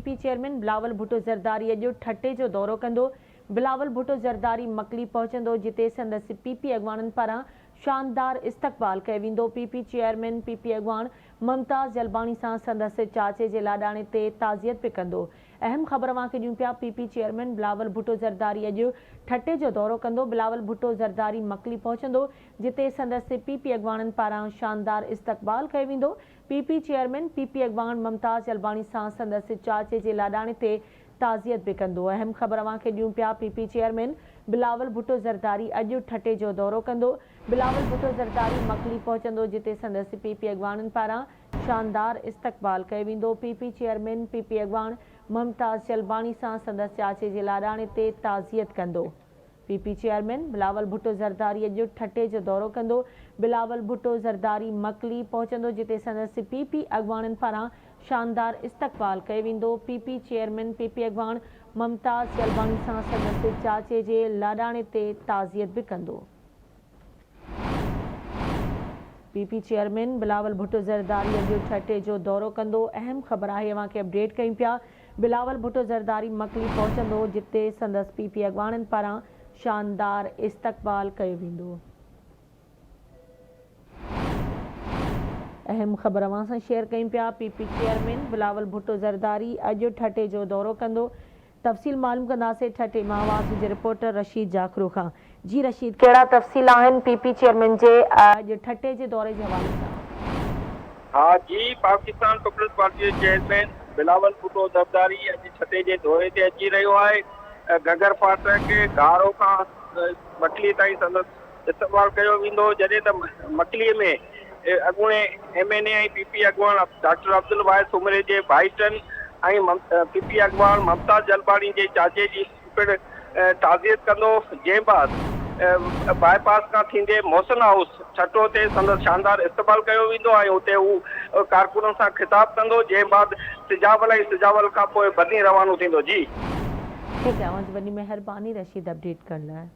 P chairman Bilawal Bhutto Zardari اڄ ٺٽي جو دورو ڪندو، بلاول ڀٽو زرداري مڪلي پهچندو جتي سندس پي پي اڳواڻن پاران شاندار استقبال ڪيو ويندو، P P chairman P P اڳواڻ ممتاز جلباڻي سان سندس چاچي جي لاڏاڻي تي تعزيت به ڪندو. اهم خبر اوهان کي ڏيون پيا P P chairman Bilawal Bhutto Zardari اڄ ٺٽي جو دورو ڪندو، بلاول ڀٽو زرداري مڪلي پهچندو جتي سندس پي پي اڳواڻن پاران شاندار استقبال ڪيو ويندو، P P chairman P P اڳواڻ ممتاز جلباڻي سان سندس چاچي جي لاڏاڻي تي تعزيت به ڪندو. اهم خبر اوهان کي ڏيون پيا P P chairman Bilawal Bhutto Zardari اڄ ٺٽي جو دورو ڪندو، بلاول ڀٽو زرداري مڪلي پهچندو جتي سندس پي پي اڳواڻن پاران شاندار استقبال ڪيو ويندو، P P chairman P P اڳواڻ ممتاز جلباڻي سان سندس چاچي جي لاڏاڻي تي تعزيت ڪندو. P P chairman Bilawal Bhutto Zardari اڄ ٺٽي جو دورو ڪندو، بلاول ڀٽو زرداري مڪلي پهچندو جتي سندس پي پي اڳواڻن پاران شاندار استقبال ڪيو ويندو، P P chairman P P اڳواڻ ممتاز جلباڻي سان سندس چاچي جي لاڏاڻي تي تعزيت به ڪندو. P P chairman Bilawal Bhutto Zardari اڄ ٺٽي جو دورو ڪندو، اهم خبر آهي اوهان کي اپڊيٽ ڪيون پيا، بلاول ڀٽو زرداري مڪلي پهچندو جتي سندس پي پي اڳواڻن پاران شاندار استقبال ڪيو ويندو. اهم خبر اوهان سان شيئر ڪيون پيا، P P chairman Bilawal Bhutto Zardari اڄ ٺٽي جو دورو ڪندو، تفصيل معلوم ڪنداسين ٺٽي مان آواز جي رپورٽر رشيد جاکرو کان. جي رشيد ڪهڙا تفصيل آهن پي پي چيئرمين جي اڄ ٺٽي جي دوري جي حوالي سان. ها جي پاڪستان پيپلز پارٽي جو چيئرمين بلاول ڀٽو زرداري اڄ ٺٽي جي دوري تي اچي رهيو آهي. گهگهر ڦاٽڪ گهارو کان مڪلي تائين سندس استقبال ڪيو ويندو جڏهن ته مڪلي ۾ اڳوڻي M N A ۽ P P اڳواڻ ڊاڪٽر عبدالواحد سومري جي ڀائٽن ۽ پي پي اڳواڻ ممتاز جلباڻي جي چاچي جي پڻ تعزيت ڪندو جنهن بعد باء پاس کان ٿيندي محسن هائوس ٺٽو تي سندس شاندار استقبال ڪيو ويندو ۽ اتي هو ڪارڪنن سان خطاب ڪندو جنهن بعد سجاول ۽ سجاول کان پوء بدين روانو ٿيندو جي. ٺيڪ آهي اوهان جي وڏي مهرباني رشيد اپڊيٽ ڪرڻ لاء.